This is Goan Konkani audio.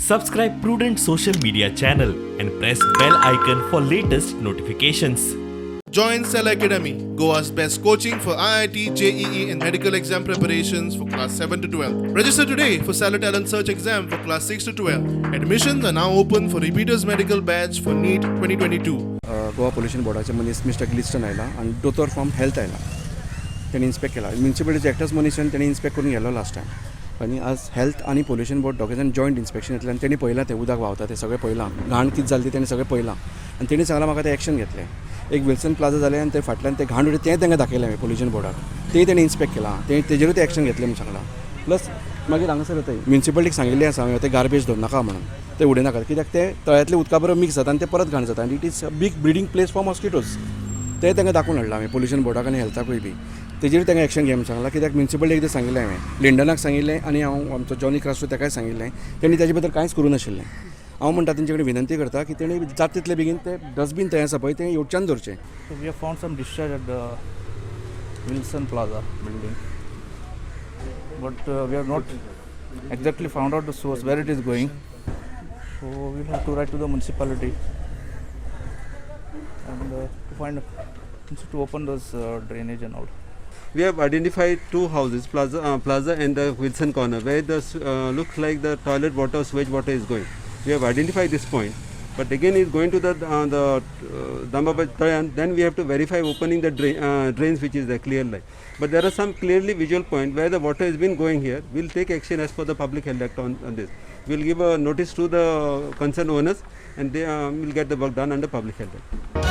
Subscribe Prudent social media channel and press bell icon for latest notifications. Join Cell Academy, Goa's best coaching for IIT, JEE, and medical exam preparations for class 7 to 12. Register today for Cellar Talent Search exam for class 6 to 12. Admissions are now open for repeaters medical batch for NEET 2022. Goa pollution बोर्डाचे मनीस मिस्टर ग्लिस्टन आयला आनी दोतोर फ्रॉम हेल्थ आयला. तेणी इन्स्पेक्ट केला. म्युनिसिपलिटीचो एकटोच मनीस येवन तेणी इन्स्पेक्ट करून गेलो लास्ट टायम. आनी आज हेल्थ आनी पोल्युशन बोर्ड दोगे जाण जॉयंट इन्स्पेक्शन येतलें आनी तेणी पळयलां, तें उदक व्हांवता तें सगळें पळयलां, घाण कितें जाली ती तेणी सगळें पळयलां आनी तेणी सांगलां म्हाका तें एक्शन घेतलें. एक विल्सन प्लाजा जालें आनी ते फाटल्यान ते घाण उडयता तें तांकां दाखयलें हांवें पोल्युशन बोर्डाक. तें तेणी इन्स्पेक्ट केलां, तें तेजेरूय ते एक्शन घेतलें म्हूण सांगलां. प्लस मागीर हांगासर येता, म्युनिसिपालिटीक सांगिल्लें आसा हांवें, ते गार्बेज दवरनाका म्हणून, ते उडयनाका, कित्याक ते तळ्यांतले उदका बरोबर मिक्स जाता आनी ते परत घाण जाता आनी it is a big breeding place for mosquitoes. ते तांकां दाखोवन हाडलां हांवें पोल्युशन बोर्डाक आनी हेल्थाकूय बी. तेजेर तांकां एक्शन घे म्हूण सांगलां, कित्याक म्युनिसिपालिटीक एकदां सांगिल्लें हांवें, लिंडनाक सांगिल्लें आनी हांव आमचो जॉनी क्रास्टो ताकाय सांगिल्लें, तेणी ताजे बद्दल कांयच करूं नाशिल्लें. हांव म्हणटा, तेंचे कडेन विनंती करता की तेणी जाता तितले बेगीन ते डस्टबीन थंय आसा पळय, तें येवच्यान दवरचें. So we have found some discharge at the Wilson Plaza building, but we have not exactly found out the source, where it is going. So we'll have to write to the municipality and to find to open those drainage and all. We have identified two houses, Plaza and the Wilson Corner, where the looks like the toilet water, sewage water is going. We have identified this point, but again it's going to the Dambaba, then we have to verify opening the drains, which is the clear line. But there are some clearly visual point where the water has been going here. We'll take action as per the Public Health Act on this. We'll give a notice to the concerned owners and they will get the work done under Public Health Act.